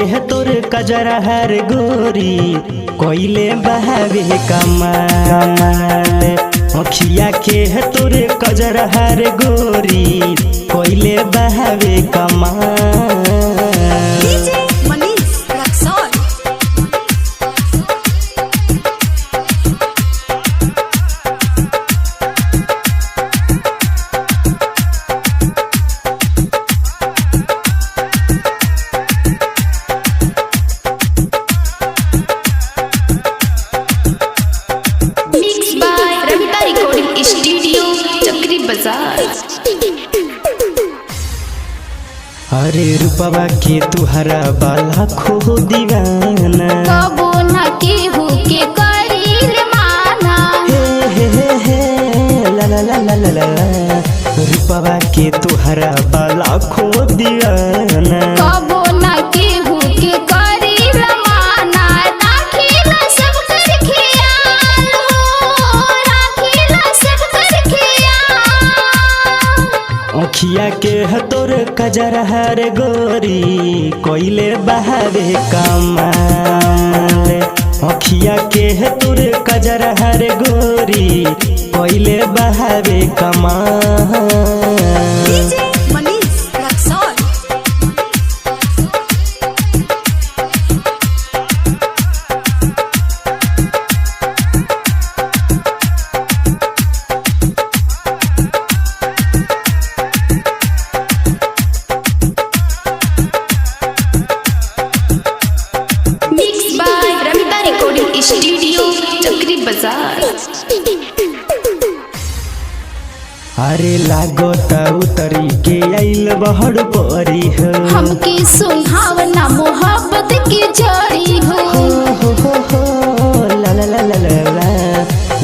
के तोर कजरा हर गोरी कोइले बहावे कमाल। अखिया के तोर कजरा हर गोरी कोइले बहावे कमाल। DJ Manish Raxaul. Mix by Ramita recording studio Chakri Bazar. अरे रूपवा के तुहरा बाला खो दीवाना। कबो न केहू के करील माना। हे हे हे हे ला ला ला ला ला ला। रूपवा के तुहरा बाला खो दीवाना। कबो न केहू के करील माना। राखिला सब कर ख्याल हो, राखिला सब कर ख्याल। अखिया के तोर कजरा हर गोरी कोइले बहावे कमाल। अखिया के तोर कजरा हर गोरी कोइले बहावे कमाल। DJ Manish Raxaul. Mix by Ramita recording studio Chakri Bazar. अरे लागत उतरी के आइल बहड़ परी हो। हमके सुहावना मोहब्बत की जड़ी हो। हो हो हो ला ला ला ला ला ला।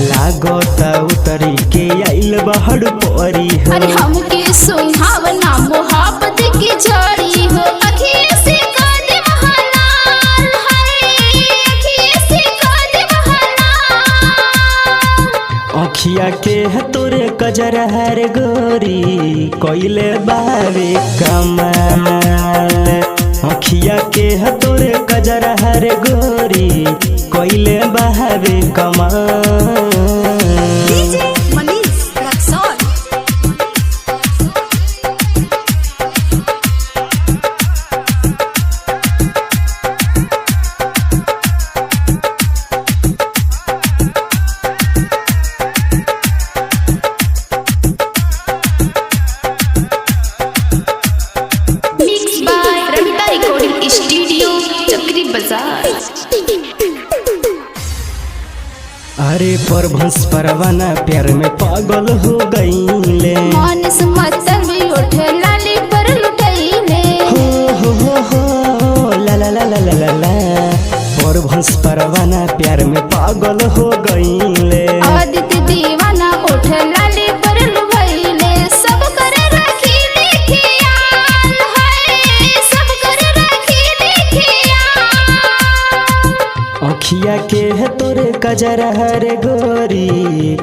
लागत उतरी के आइल बहड़ परी हो। अरे हमके सुहावना मोहब्बत की जड़ी हो। अखिए से कर हलाल हाय, अखिए से कर हलाल। अखिया के तोरे कजरा हर गोरी कोइले बावे कमाल। अखिया के तोरे कजरा हर गोरी कोइले बहावे कमाल। DJ Manish Raxaul. Mix by Ramita recording studio Chakri Bazar. अरे परभंस परवाना प्यार में पागल हो गईले। मानस मतल उठ लाली पर लुटैले। हो हो हो हो ला ला ला ला ला ला ला। परभंस परवाना प्यार में पागल हो गईले। आदित्य दीवाना उठ लाली पर लुभैले। सब कर रखी ख्याल हाय, सब कर रखी ख्याल। अखिया के तोरे कजरा हर गोरी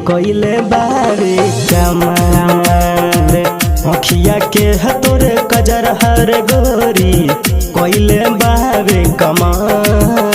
कोइले बावे कमाल। अखिया के तोरे कजरा हर गोरी कोइले बावे कमाल।